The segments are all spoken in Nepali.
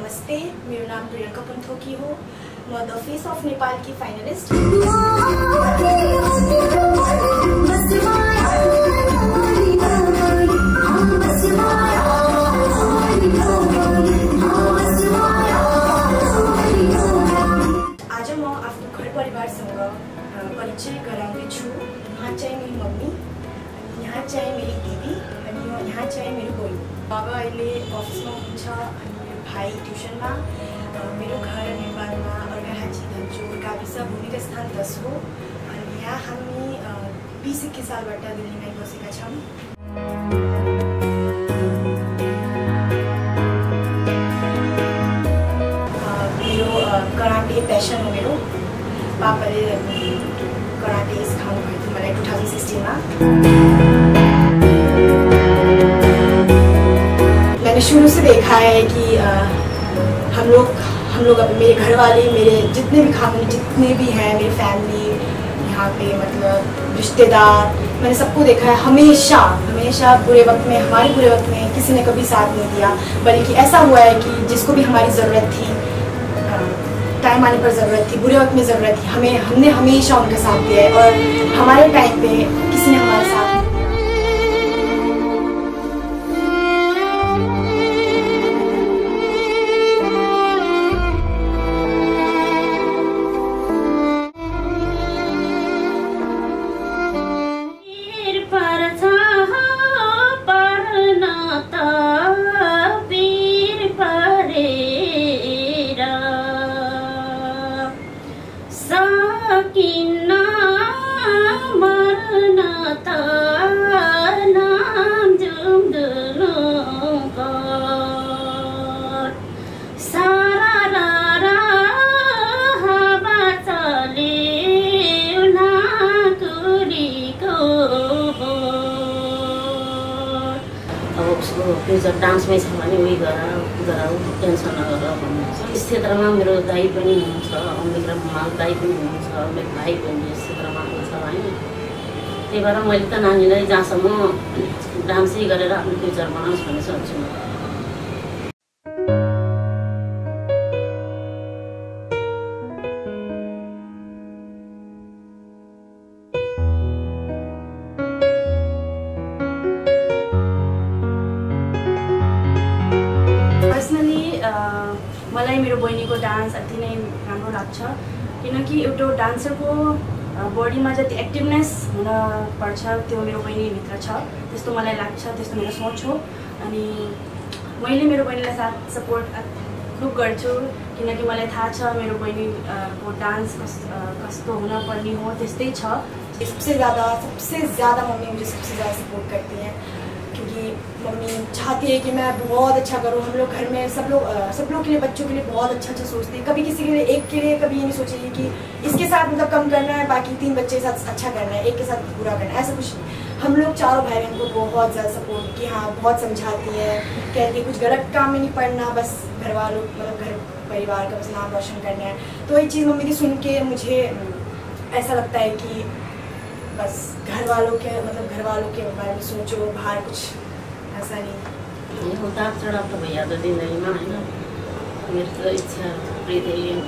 नमस्ते, मेरो नाम प्रियंका पन्थोकी हो। म द फेस अफ नेपाल की फाइनलिस्ट। आज म आफ्नो घर परिवारसँग परिचय गराउँदैछु। यहाँ चाहिँ मेरी मम्मी, यहाँ चाहिँ मेरी दिदी अनि यहाँ चाहिँ मेरो बहिनी। बाबा अहिले अफिसमा हुनुहुन्छ अनि मेरो भाइ ट्युसनमा। मेरो घर नेपालमा अर्घाखाँची धनचोर गाविस भूमिका स्थान 10 हो अनि यहाँ हामी 20-21 सालबाट दिल्लीमै बसेका छौँ। मेरो कराटे प्यासन हो। मेरो पापाले कराटे सिकाउनु भएको थियो मलाई 2016 मा। मैंने शुरू से देखा है कि हम लोग अब मेरे घर वाले, मेरे जितने भी खानदान जितने भी हैं, मेरी फैमिली यहाँ पे मतलब रिश्तेदार, मैंने सबको देखा है हमेशा बुरे वक्त में, हमारे बुरे वक्त में किसी ने कभी साथ नहीं दिया। बल्कि ऐसा हुआ है कि जिसको भी हमारी ज़रूरत थी, टाइम आने पर ज़रूरत थी, बुरे वक्त में ज़रूरत थी, हमने हमेशा उनका साथ दिया है और हमारे टाइम पे किसी ने हमारा साथ फ्युचर डान्समै छ भने उही गराऊ टेन्सन नगर भन्नुहुन्छ। यस क्षेत्रमा मेरो दाइ पनि हुनुहुन्छ, अम्बिक र माल दाइ पनि हुनुहुन्छ, मेरो भाइ पनि यस क्षेत्रमा हुन्छ होइन। त्यही भएर मैले त नानीलाई जहाँसम्म डान्सै गरेर आफ्नो फ्युचर बनाओस् भन्ने सोच्छु। पर्सनली मलाई मेरो बहिनीको डान्स अति नै राम्रो लाग्छ किनकि एउटा डान्सरको बडीमा जति एक्टिभनेस हुन पर्छ त्यो मेरो बहिनीभित्र छ, त्यस्तो मलाई लाग्छ, त्यस्तो मेरो सोच हो। अनि मैले मेरो बहिनीलाई साथ सपोर्ट खुब गर्छु किनकि मलाई थाहा छ मेरो बहिनीको डान्स कस्तो हुनुपर्ने हो, त्यस्तै छ। सबसे ज़्यादा मम्मी मुझे सबसे ज़्यादा सपोर्ट करती हैं क्योंकि मम्मी चाहती है कि मैं बहुत अच्छा करूँ। हम लोग घर में सब लोग के लिए, बच्चों के लिए बहुत अच्छा सोचते हैं। कभी किसी के लिए, एक के लिए कभी ये नहीं सोचेगी कि इसके साथ मतलब कम करना है, बाकी 3 बच्चे के साथ अच्छा करना है, एक के साथ बुरा करना है, ऐसा कुछ नहीं। हम लोग चारों भाई बहन को बहुत ज़्यादा सपोर्ट की, हाँ बहुत समझाती है, कहती है कुछ गलत काम में नहीं पड़ना, बस घर वालों मतलब घर परिवार का बस नाम रोशन करना है। तो ये चीज़ मम्मी की सुन के मुझे ऐसा लगता है कि बस घर वालों के बारे में सोचो, बाहर कुछ ऐसा नहीं। उतार चढाव त भइहाल्छ जिन्दगीमा होइन। मेरो त इच्छा थुप्रै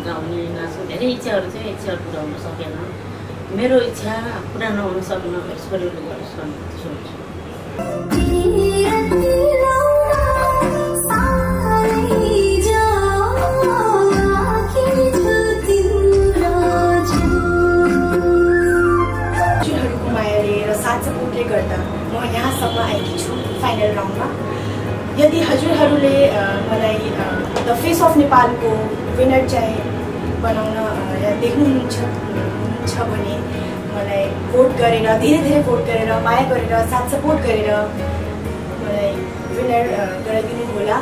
गाउने नाच्नु धेरै इच्छाहरू थियो, इच्छा पुरा हुन सकेन। मेरो इच्छा पुरा नहुन सक्न ईश्वरले गरोस् भन्ने सोच्छु। गर्दा म यहाँसम्म आएकी छु फाइनल राउन्डमा। यदि हजुरहरूले मलाई द फेस अफ नेपालको विनर चाहिँ बनाउन या देख्नुहुन्छ भने मलाई भोट गरेर, धेरै भोट गरेर, माया गरेर, साथ सपोर्ट गरेर मलाई विनर गराइदिनु होला।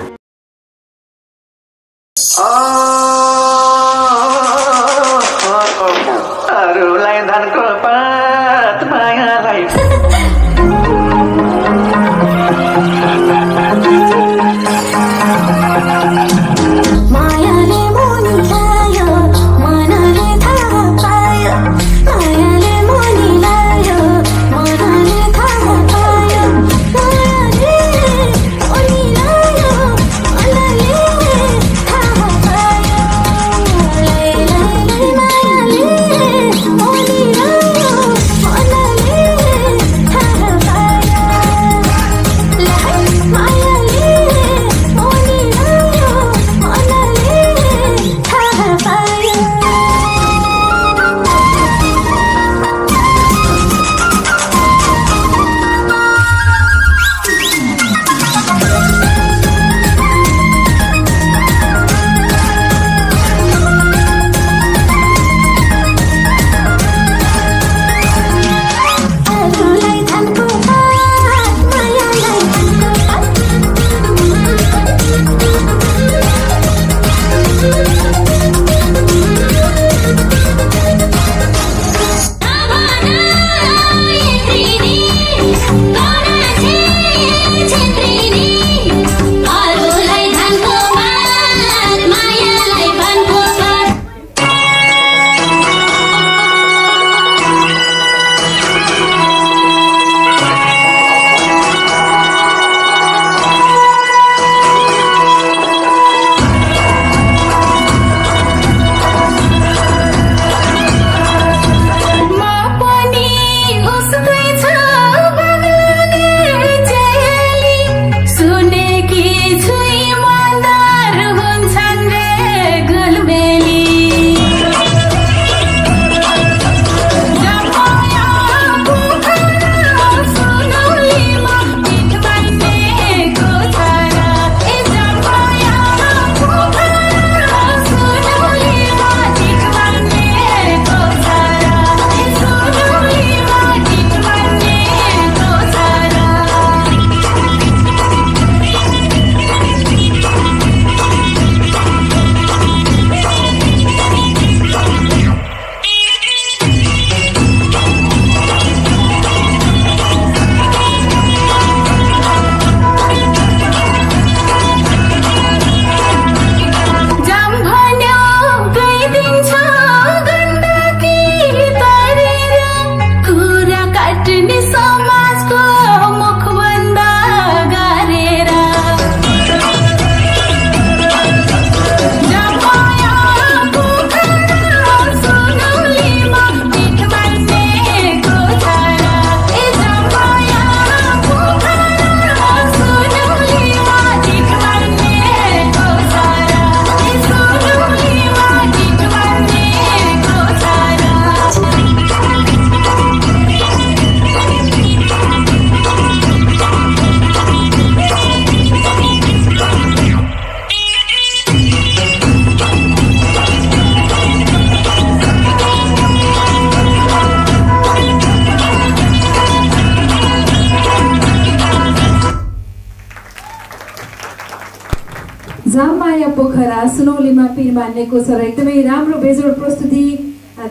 जाममाया पोखरा सुनौलीमा पिर मान्नेको छ र एकदमै राम्रो बेजोड प्रस्तुति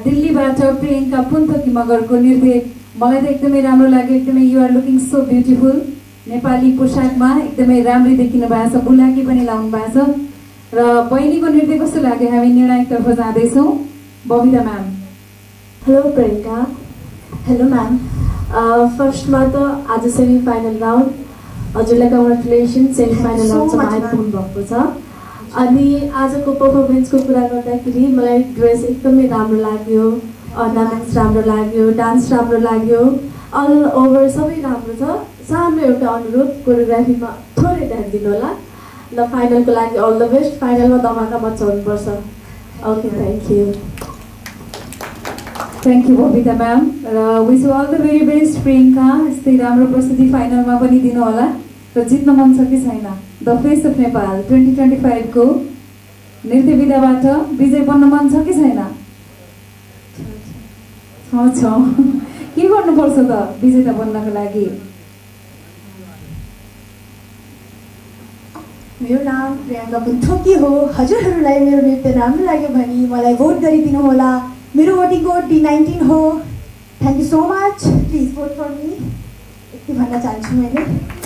दिल्लीबाट प्रियङ्का पुन्तकी मगरको नृत्य मलाई त एकदमै राम्रो लाग्यो। एकदमै you are looking so beautiful. Nepali पोसाकमा एकदमै राम्रै देखिनु भएको छ, बुलाकी पनि लाउनु भएको छ र बहिनीको नृत्य कस्तो लाग्यो? हामी निर्णायकतर्फ जाँदैछौँ। Babita ma'am. Hello Priyanka. Hello ma'am. फर्स्टमा त आज सेमी फाइनल राउन्ड, हजुरलाई कङ्ग्रेचुलेसन, सेमी फाइनल राउन्डसम्म आइपुग्नु भएको छ। अनि आजको पर्फर्मेन्सको कुरा गर्दाखेरि मलाई ड्रेस एकदमै राम्रो लाग्यो, अर्नामेन्ट्स राम्रो लाग्यो, डान्स राम्रो लाग्यो, अल ओभर सबै राम्रो छ। सानो एउटा अनुरोध, कोरियोग्राफीमा थोरै ध्यान दिनु होला ल। फाइनलको लागि अल द बेस्ट। फाइनलमा धमाका मचाउनुपर्छ। Okay, thank you. Thank you Babita ma'am र wish you all the very best Priyanka. यस्तै राम्रो प्रस्तुति फाइनलमा पनि दिनु होला र जित्न मन छ कि छैन? द फेस अफ नेपाल 2025 को नृत्य विधाबाट विजय बन्न मन छ कि छैन? छ। के गर्नुपर्छ त विजेता बन्नको लागि? मेरो नाम प्रियङ्का पुन्तकी हो। हजुरहरूलाई मेरो नृत्य राम्रो लाग्यो भने मलाई भोट गरिदिनु होला। मेरो भोटिङ कोड D19 हो। Thank you so much. Please vote for me. यति भन्न चाहन्छु मैले।